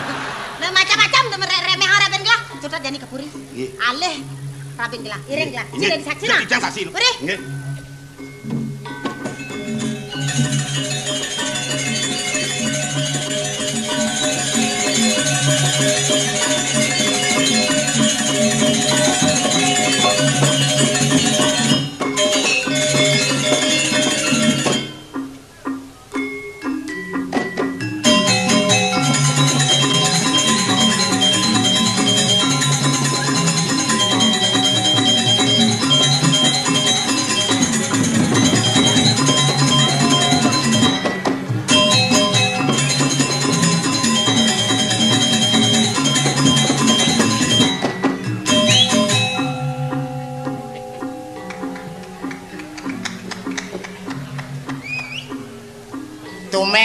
Nah, macam-macam to mere-, remeh rabin gelah. Cutat jani ke puri. Nggih. Alih rabin gelah, iring gelah. Nggih. Sini disaksi, nah. Tiang saksi. Puri. Nggih.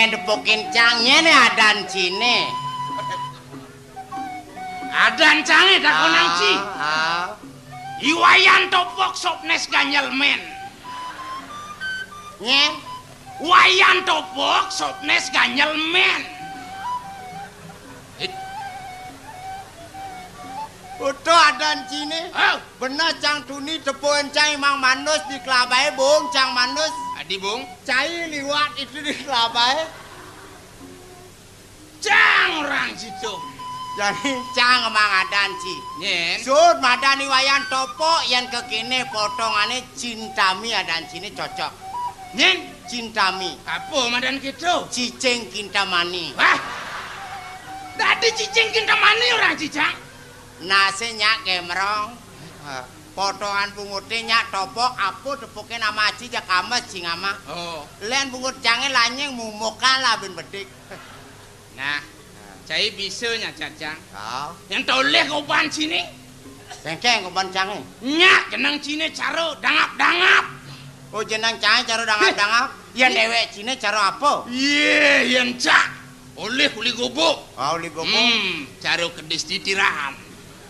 Depokin cang, nyén adan ciné. Adan cangé takonang ci. Ah, ah. I Wayan Topok sop nés ganjel mén. Nyén? Wayan Topok sop nés ganjel mén. Utuh adan ciné. Hah? Bener cang tuni tepukin cang Imang Manus di kelabaé, Bung, cang Manus. Adi, Bung? Cai liwat itu di kelabaé. Cang orang situ. Jadi cang emang adan ci. Nyén? Sud madan I Wayan Topok yén kékéné potongané Cintami adan ciné cocok. Nyén? Cintami. Apa madan kéto? Cicing Kintamani. Wah. Dadi Cicing Kintamani orang ci, cang. Nasé nyak gemrong. Ha. Potongan bunguté nyak topok, apa tepukin ama ci jak ames cing ama. Oh. Lén bungut cangé lanying mumukan lah bin bedik. Nah, cai bisa nyak cacang. Oh. Yang tolih koban ciné. Kéngkén koban cangé. Nyak jeneng ciné cara dangap-dangap. Oh, jeneng cangé cara dangap-dangap. Yén déwék ciné cara apa? Yé, yén cak. Olih uli gubuk. Ah, uli gubuk. Hmm, cara kedis titiran.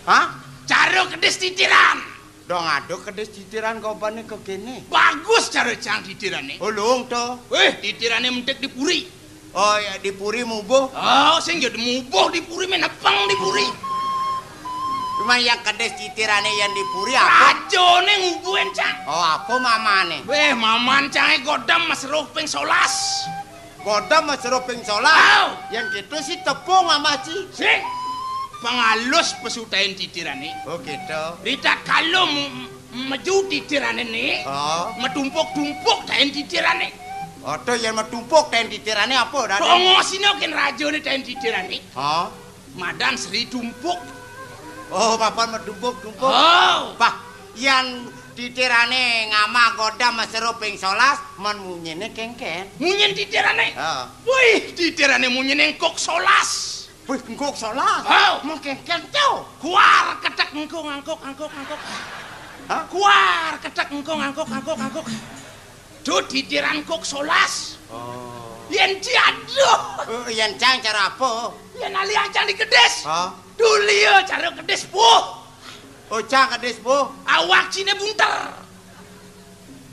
Hah? Cara kedis titiran. Dong ada kedis titiran kobané kékéné. Bagus cara cang titirané. Ulung to. Wéh, titirané mentik di puri. Oh, ya, di puri mubuh. Oh, sing ya mubuh di puri, menepeng di puri. Cuma yang kedis titirané yang di puri apa? Rajané ngubuhin, cang. Oh, apa mamané? Wéh, maman cangé godam mas roh ping solas. Godam mas roh ping solas. Oh. Yang gitu sih tepung ama ci. Sing. Pengalus pesutahin titirané. Oh, gitu. Ritatkala mu-, meju titirané né, oh, metumpuk-tumpuk taén titirané. Aduh, yén metumpuk taén titirané apa, Raden? Pangosina kén rajané taén titirané. Oh. Madan Sri Tumpuk. Oh, papan metumpuk-tumpuk. Oh. Bah, yén titirané ngamah godam mesero ping solas, men munyiné kéngkén. Munyin titirané? Heeh. Wih, titirané munyiné engkuk solas. Wih, engkuk solas. Oh. Mengkéngkén to. Kuar ketek engkung angkuk angkuk angkuk. Hah? Kuar ketek engkung angkuk angkuk angkuk. Duh, titiran engkuk solas. Oh. Yén ci aduh. Eh, yén cang cara apa? Yén ali cang di kedis. Hah? Duh, liya cara kedis, puh. Oh, cang kedis, puh. Awak ciné bunter.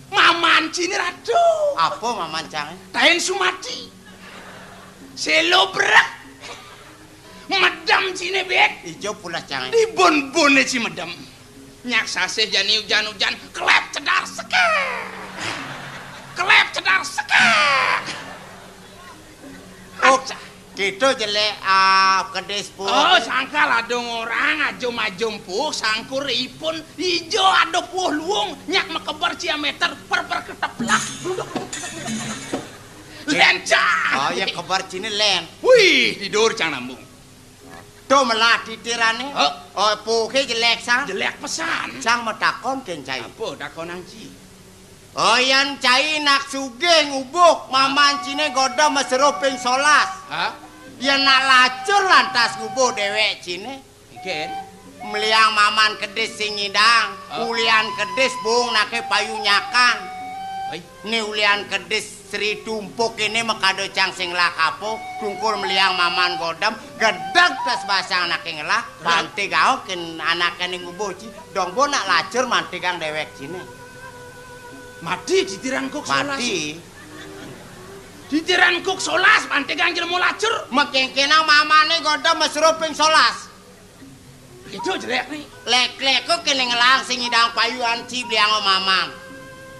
Maman ciné ratu. Apa maman cangé? Taén sumati. Selo brek. Medem ciné, Bek. Ijo pulas cangé. Dibon-boné ci medem. Nyak sasih jani ujan-ujan, kelep cedar sekek. Kelep cedar sekek. Oh, acah. Kéto jelék, ah, kedis puh. Oh, sangkal adung orang, ajum-ajum puh, sangkur ipun, ijo ada puh luung, nyak mekeber ciaméter, per-per keteplak. Lencah. Oh, ya keber ciné lén. Wih, tidur cang nambung. To melah titirané. Hah? Oh, puhé jelék san. Jelék pesan. Cang matakon kén cai. Apa takonang ci? Oh, yén cai nak sugih ngubuk, maman ciné godam mesero ping solas. Hah? Yén nak lacur lantas ngubuk déwék ciné. Mungkin. Meliang maman kedis sing ngidang, oh, ulian kedis bung naké payu nyakan. Oi. Né ulian kedis Sri Tumpuk ini makada cang sing ngelah kapuh, tungkul meliang maman godam, gedeg tas basang naké ngelah, gedeg. Pantig aokin anaké ning ubuh ci, dong bo nak lacur mantigang déwék ciné. Mati titiran kok solas. Mati. Titiran kok solas, pantigang jelema lacur. Makéngkénang mamané godam mesero ping solas. Itu jelék né. Lék-lék kok kéné ngelah sing ngidang payuan ci bliang maman.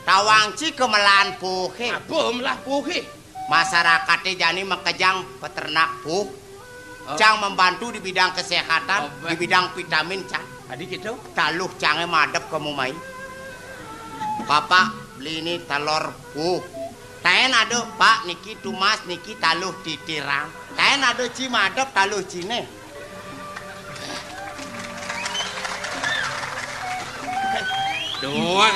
Tawang ci kemelan puhé. Apa melah puhé? Masarakat jani makejang peternak puh. Oh. Cang membantu di bidang kesehatan, oh, bé, di bidang vitamin, cang. Adi gitu? Taluh cangé madep ka mumai. Bapak, beli ini telur puh. Taén ada, Pak, niki tumas, niki taluh titiran. Taén ada ci madep taluh ciné. Duweg,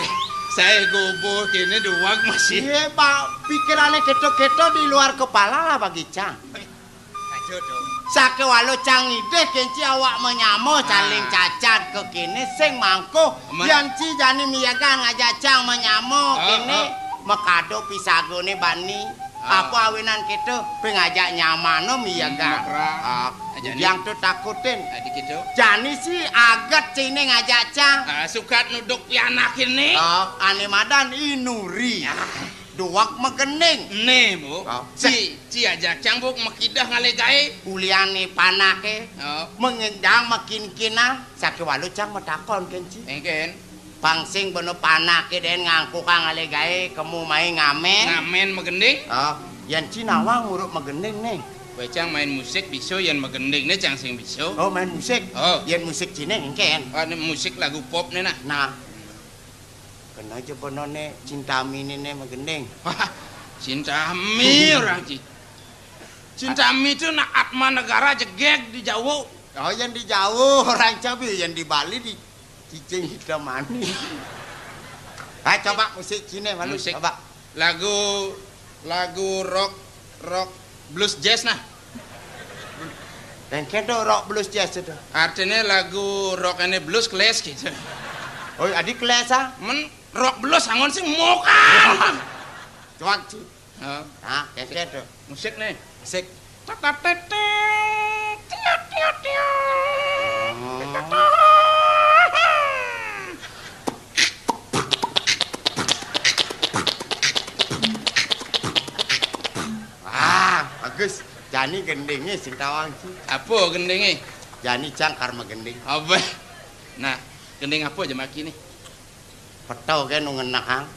saé goboh kéné duweg masih. Iya, Pak, pikirané kéto-kéto di luar kepala lah bagi cang. Aja dong. Sakéwala cang ngidih kén ci awak manyama, ah, caling cacat kékéné sing mangkuh. Aman. Yén ci jani miyagan ngajak cang manyama, ah, kéné, ah, makada pisagané bani. Apa awinan kéto? Ping ajak nyamana miyaga. Makra. Ah, Ajak bujang to takutin. Adi kéto. Jani sih aget ciné ngajak cang. Ah, sukat nuduk pianak ini. Ah, ané madan I Nuri. Ah. Duweg magending. Né, Bu. Ah. Ci, ci ajak cang, Bu, makidah ngalih gaé. Uliané panaké. Ah. Mengendang makinkinan. Sakéwalu cang matakon kén ci. Éngkén. Pang sing bena panaké dén ngangkukang alé gaé kemu mai ngamén. Ngamén magending? Oh, yén ci nawang uruk magending né. Kowe cang main musik bisa yén magending né cang sing bisa. Oh, main musik? Oh. Yén musik ciné éngkén. Ah, né musik lagu pop né nah. Nah. Kena aja bena né Cintami né, né magending. Wah, Cintami orang ci. Cintami itu nak Atma Negara jegég di Jawa. Oh, yang di Jawa orang cabi, yang di Bali di Cicing hitam manis. Ah, coba musik ciné malu, musik. Coba. Lagu, lagu rock, rock blues jazz nah. Dan kento rock blues jazz itu. Artinya lagu rock ini blues clash gitu. Oh, adi clash ah? Men rock blues angon sing mokan. Coba ci. Heeh. Nah, kento. Musik nih. Musik. Tatatetet, tiot, tiot, tiot. Oh. Ah, bagus. Jani gendingé sing tawang ci. Apa gendingé? Jani cang kar magending. Apa? Nah, gending apa aja maki nih? Peto ke nu ngenekang.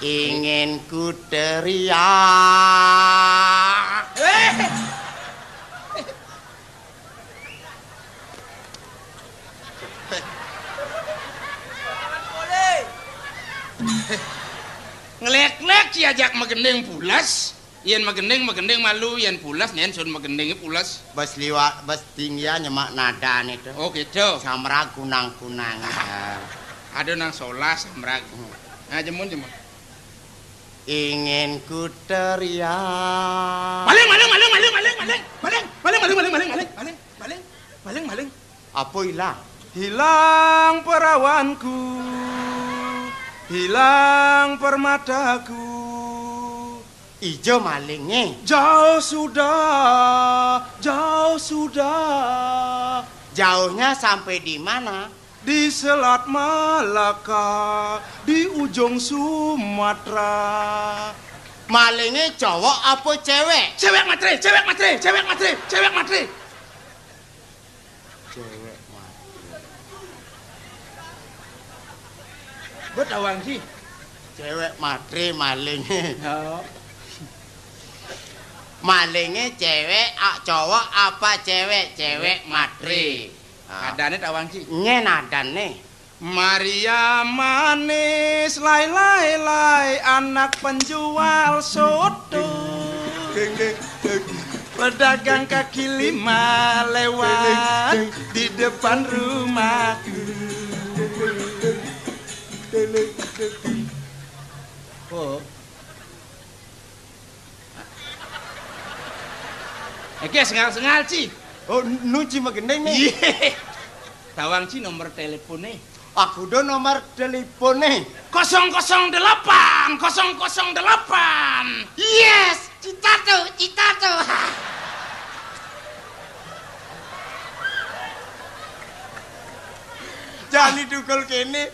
Ingin ku teriak. Ngelek-lek ci ajak magending pules. Yén magending, magending malu, yén pules, nén sun magending pules. Bas liwat, bas tinggi nyemak nadané to. Oh, gitu. Samra kunang-kunang. Ah. Ada nang solas, samra. Hmm. Nah, jemun, jemun. Ingin ku teriak. Maling, maling, maling, maling, maling, maling. Maling, maling, maling, maling, maling, maling, maling, maling, maling, maling. Apa ilang? Hilang perawanku, hilang permataku. Ijo malingé. Jauh sudah, jauh sudah. Jauhnya sampai di mana? Di Selat Malaka, di ujung Sumatera. Malingé cowok apa cewek? Cewek matre, cewek matre, cewek matre, cewek matre. Cewek matre. Mbok tawang ci. Cewek matre malingé. Oh. Malingé cewek, a, cowok apa cewek? Cewek matre. Ah. Adané tawang ci. Nyén adané. Maria manis, lai, lai, lai, anak penjual soto. Pedagang kaki lima lewat di depan rumahku. Oh. Oke, sengal-sengal, ci. Oh, nu ci magending né. Iya. Tawang ci nomor teleponé. Aku do nomor teleponé. Kosong kosong delapan, kosong kosong delapan. Yes, cita tuh, cita tuh. Jani dukul kéné,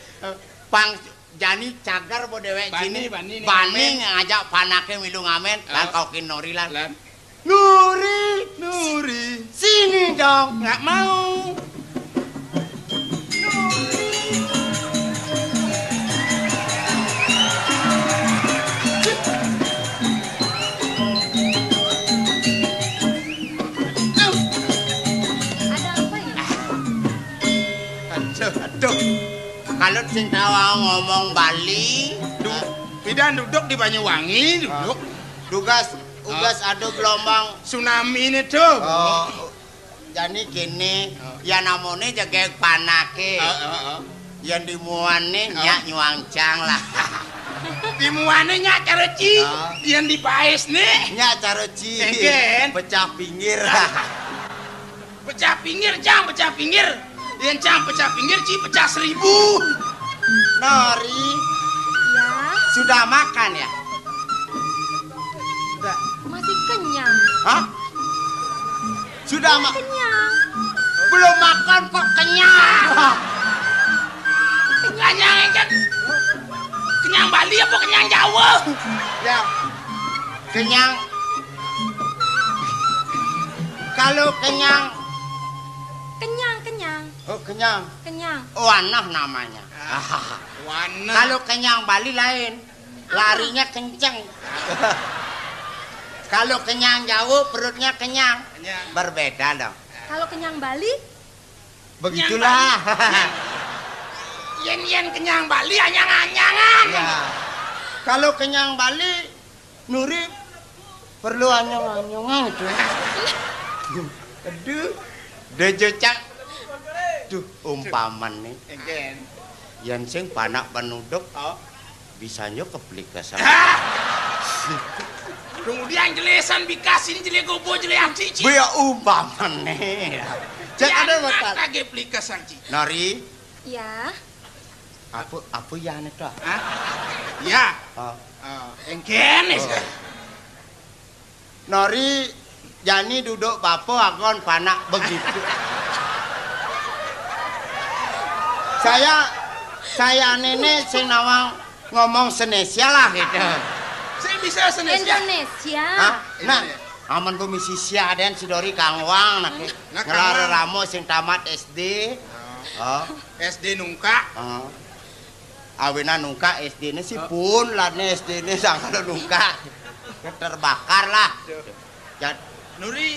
pang jani cagar bo déwék bani, ciné. Bani né, bani ngamén. Ngajak panaké milu ngamén, lan. Oh. Kaukin Nori lan. Lan. Nuri, Nuri, sini dong. Nggak mau. Aduh, aduh. Kalau sing tawa ngomong Bali, du-, pidan duduk di Banyuwangi, duduk. Dugas, ugas ada gelombang tsunami né to. Oh, jani kéné, oh, ya namoné jegég panaké. Oh, oh, oh. Yén dimuané, oh, nyak nyuang cang lah. Dimuané nyak cara ci, oh, yén dipaisné nyak cara ci. Éngkén. Pecah pinggir. Pecah pinggir, cang, pecah pinggir. Yén cang pecah pinggir, ci pecah seribu. Nori. Ya. Sudah makan ya? Hah? Sudah ma- Kenyang. Belum makan kok kenyang. Kenyang kan? Kenyang Bali apa kenyang Jawa? Ya. Kenyang. Kalau kenyang. Kenyang, kenyang. Oh, kenyang. Kenyang. Oh, aneh namanya. Ah, wanah. Kalau kenyang Bali lain. Larinya kenceng. Kalau kenyang Jawa, perutnya kenyang. Kenyang. Berbeda dong. Kalau kenyang Bali? Begitulah. Kenyang Bali. Yen, yen kenyang Bali, anyang-anyangan. Ya. Kalau kenyang Bali, Nuri perlu anyong-anyongan itu. Aduh, dejecak. Duh, umpamane. Engken. Yen sing panak penuduk, oh, bisa nyo keplikesan. Kemudian jelesan bikasin jele gobo jele ati, Ci. Boya umpamane. Cek ada bakal. Lagi plikesan, Ci. Nori. Ya. Apa, apa ya ane to? Hah? Ya. Oh. Oh, engken. Oh. Nori, jani duduk bapa agon panak begitu. Saya, saya nene sing nawang ngomong Senesia lah gitu. Sing bisa Senesia? Indonesia. Hah? Nah, Indonesia. Aman pemisi sia den si Dori kangwang nak. Nah, ngelar kangwang. Ramo sing tamat S D. Oh. Oh. S D nungkak. Oh. Awinan nungkak S D-ne sih. Oh. Pun lah ne S D-ne sangkal nungkak. Terbakar lah. Jad- Nuri,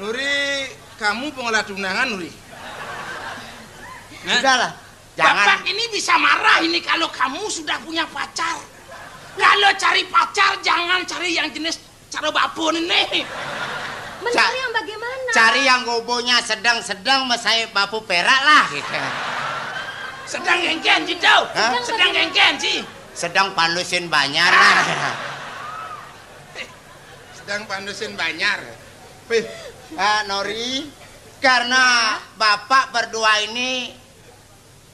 Nuri, kamu pengolah tunangan, Nuri? Hah? Sudahlah, jangan. Bapak ini bisa marah ini kalau kamu sudah punya pacar. Kalau cari pacar, jangan cari yang jenis cara bapun ini. Mencari yang bagaimana? Cari yang gobonya sedang-sedang, mesai bapu perak lah gitu. Sedang genggen, Ci, tau? Hah? Sedang genggen, Ci. Sedang pandusin banjar lah. Sedang pandusin banjar. Pih. Ah, Nori, karena bapak berdua ini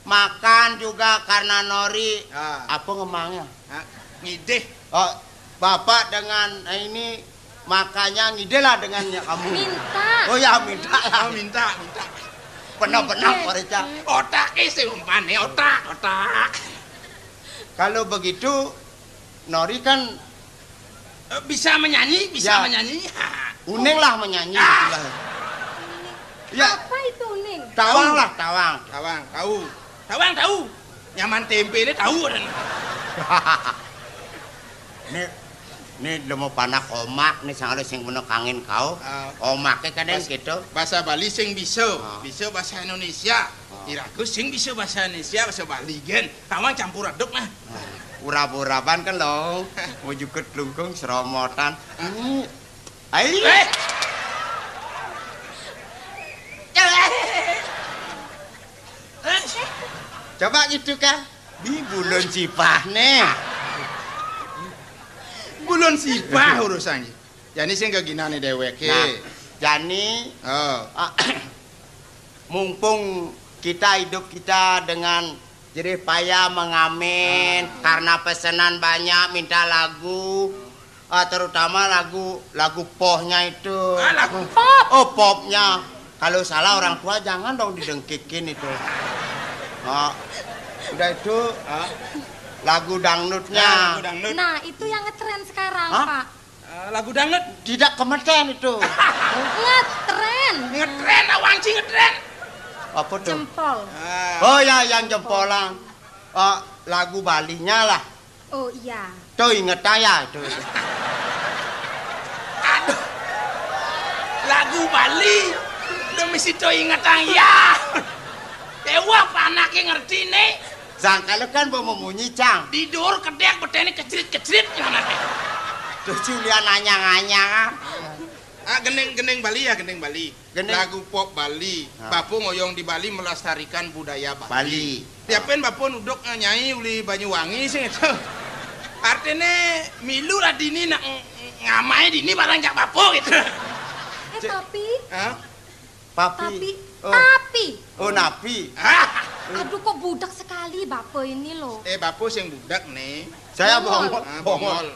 makan juga karena Nori. Ah. Apa ngemangnya? Ah, ngidih. Oh, bapak dengan ini makanya ngidih lah dengan kamu. Minta. Oh ya, minta lah. Oh, minta, minta. Benar-benar, Pak Rica. Otak sih umpane, otak, otak. Kalau begitu, Nori kan, eh, bisa menyanyi, bisa menyanyi. Ya. Uning lah menyanyi, ah, gitulah. Ya. Apa itu uning? Tawang lah, tawang. Tawang, tahu. Tawang tahu. Nyaman tempe ini tahu dan. Ini, ini lemo panak omak nih, sangalo sing meno kangin kau. Ah. Omake kadang gitu. Bahasa Bali sing bisa, ah, bisa bahasa Indonesia. Ah. Iraku sing bisa bahasa Indonesia, bahasa Bali gen. Tawang campur aduk nah. Urab-uraban kan lo, mau jukut lungkung seromotan. Ini, ai. Eh. Coba gitu kan. Di bulun sipah nih. Bulun sipah urusannya. Jani sing keginane deweke. Nah, jani, oh, ah, mumpung kita hidup kita dengan jerih payah mengamen, ah, karena pesanan banyak, minta lagu, ah, terutama lagu, lagu pohnya itu. Ah, lagu pop. Oh, popnya. Kalau salah orang tua jangan dong didengkikin itu. Ah, udah itu, ah, lagu dangdutnya. Nah, lagu dangdut. Nah, itu yang ngetren sekarang, hah? Pak. Eh, lagu dangdut. Tidak kemeten itu. Ngetren. Ngetren, awanci ngetren. Apa tuh? Jempol. Ah. Oh ya, yang jempolan. Eh, lagu Balinya lah. Oh iya. Tuh inget aja tuh. Aduh. Lagu Bali. Demi si tuh inget ya. Dewa panake ngerti nih. Sangkal kan mau memunyi, Cang. Di dur kedek betene kecrit-kecrit ngono. Terus Julian nanya-nanya. Ah, gending, gending Bali ya, gending Bali. Gending. Lagu pop Bali. Ah. Bapu ngoyong di Bali melestarikan budaya Bali. Bali. Tiapin bapu nuduk, eh, nyai uli Banyuwangi sih itu. Artinya milu lah dini nak ng-, ngamai dini barang jak bapu gitu. Eh, tapi, hah? Papi. Tapi, oh, tapi. Oh, napi. Ah. Aduh, kok budak sekali Bapak ini loh. Eh, Bapak sing budak nih. Saya bongol. Bongol. Ah, bongol.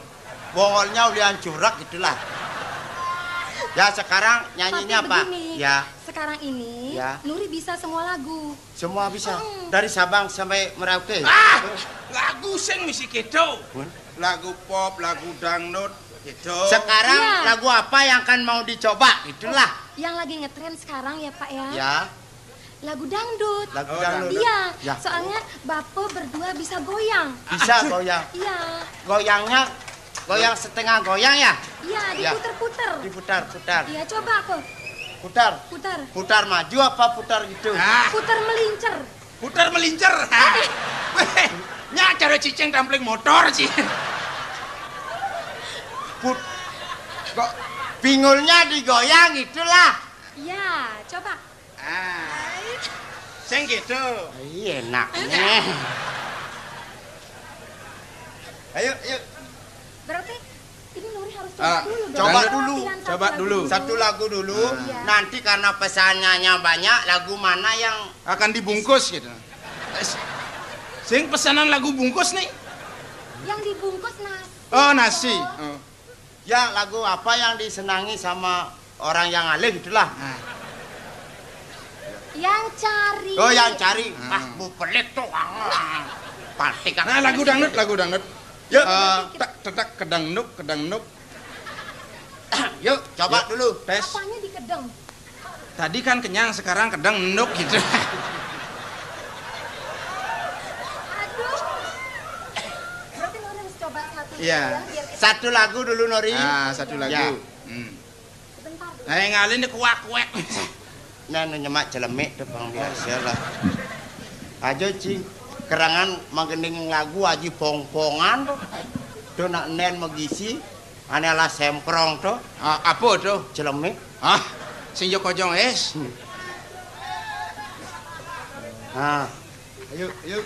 Bongolnya ulian curak gitulah. Ya, sekarang nyanyinya Tapi apa? Begini, ya. Sekarang ini, ya. Nuri bisa semua lagu. Semua bisa? Hmm. Dari Sabang sampai Merauke? Ah, lagu sing mesti gitu. Lagu pop, lagu dangdut, gitu. Sekarang, ya. Lagu apa yang akan mau dicoba? Itulah. Oh, yang lagi ngetren sekarang ya, Pak, ya? Ya. Lagu dangdut. Lagu dangdut. Iya, ya. Soalnya Bapak berdua bisa goyang. Bisa goyang. Iya. Goyangnya goyang setengah goyang ya? Iya, diputer-puter. Diputar-putar. Iya, coba aku. Putar. Putar. Putar maju apa putar gitu? Ah. Putar melincer. Putar melincer. Weh, nya cara cicing tampling motor sih. Put kok pinggulnya digoyang itulah. Iya, coba. Ah. Sing gitu. Iya, enaknya. Ayo, ayo. Berarti ini Nuri harus coba ah, dulu dong. Coba dulu. Coba dulu. Satu lagu dulu. Ah. Iya. Nanti karena pesanannya banyak, lagu mana yang akan dibungkus gitu. Sing pesanan lagu bungkus nih. Yang dibungkus nasi. Oh, nasi. Oh. Ya, lagu apa yang disenangi sama orang yang alih itulah. Nah. Yang cari. Oh, yang cari. Hmm. Ah, bu pelit tuh. Nah, lagu dangdut, lagu dangdut. Yuk, uh, tak tetak kedang nuk, kedang nuk. Yuk, coba yuk. Dulu. Tes. Apanya dikedeng? Tadi kan kenyang, sekarang kedang nunduk gitu. Aduh. Berarti Nuri harus coba satu. Iya. Satu lagu dulu, Nori. Ah, satu lagu. Ya. Hmm. Sebentar dulu. Nah, yang ngalin kuak-kuek. Nah, nyemak celemik tuh, Bang, biasa lah. Aja, Cing. Kerangan manggending lagu aji pongpongan tuh. Tuh nak nen magisi. Ane lah semprong to. Ah, apa to? Celemik. Ah, sing yo kojong es. Hmm. Ah. Ayo, ayo.